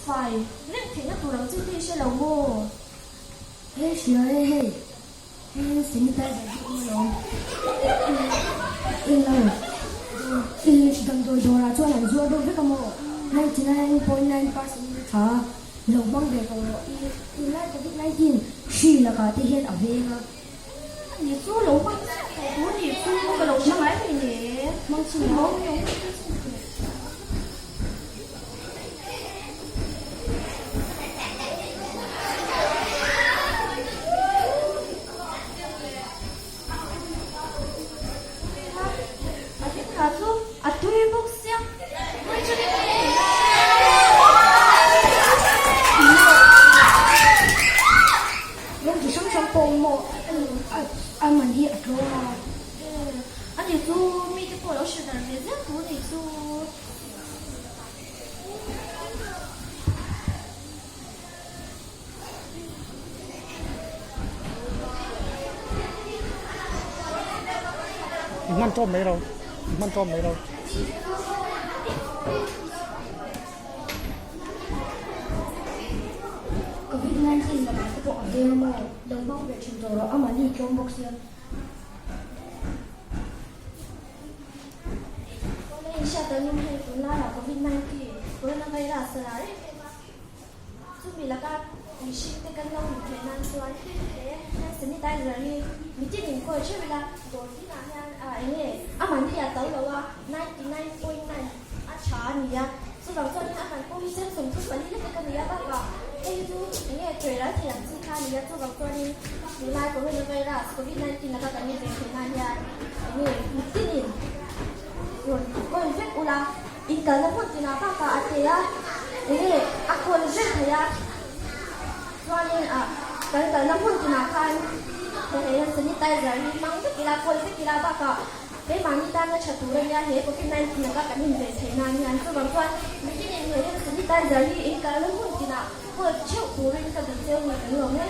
Fai reng theihna tur ang chi te i hre lo maw? He hria e hei, hei sanitizer hi awm alawm. Englo, i damdawi dawrah chuan an zuar deuh vek a maw? 99.9% in a tha a, lo hmang ve tawh rawh. I tunlai covid 19 hri lakah te hian a veng a. Ni chu lo hmang chiah tawh tur ni chu ka lo hre ngai mai ne. Hmang chhin lo. A hlim kha chu a tui bawk sia. Rawng chi hrang hrang pawh awm maw a man hi a tlawm a. A ni chu mite pawh lo hre dar ve zel tur a ni chu. Hman tawp mai lo hman tawp mai lo. Covid 19 lakah te pawh a veng a maw? Lo hmang ve thin tawh rawh, amah hi tlawm bawk sia. Awle in hriat angin hei tunlaiah Covid 19 coronavirus a lar em em a, chumi laka mihring te kan lo hmuh theih nan chuan he hand sanitizer hi mitin in kawi theuh ila dawr tinah hian ah eng nge amah hi a to lo a, 99.9 a tha a ni a, chuvang chuanin a man pawh hi sen 34 lek lek a ni a, bakah hei hi chu eng nge tawih ral thei ang chi kha a ni a, chuvang chuanin tunlai coronavirus covid 19 laka kan inven theih nan hian eng nge mitinin rawn kawi vek ula, inkalna hmun tinah bakah a te a, eng nge a kawi vek thei a, chuanin ah kan kalna hmun tinah khan hei sanitizer hi hmang vek ila, kawi vek ila bakah. Keimahni tana tha tur a nia, he covid 19 laka kan inven theih nan hian chuvang chuan mihring in he hand sanitizer hi in kalna hmun tinah kawl theuh turin ka duh cheu ni kan lawm e.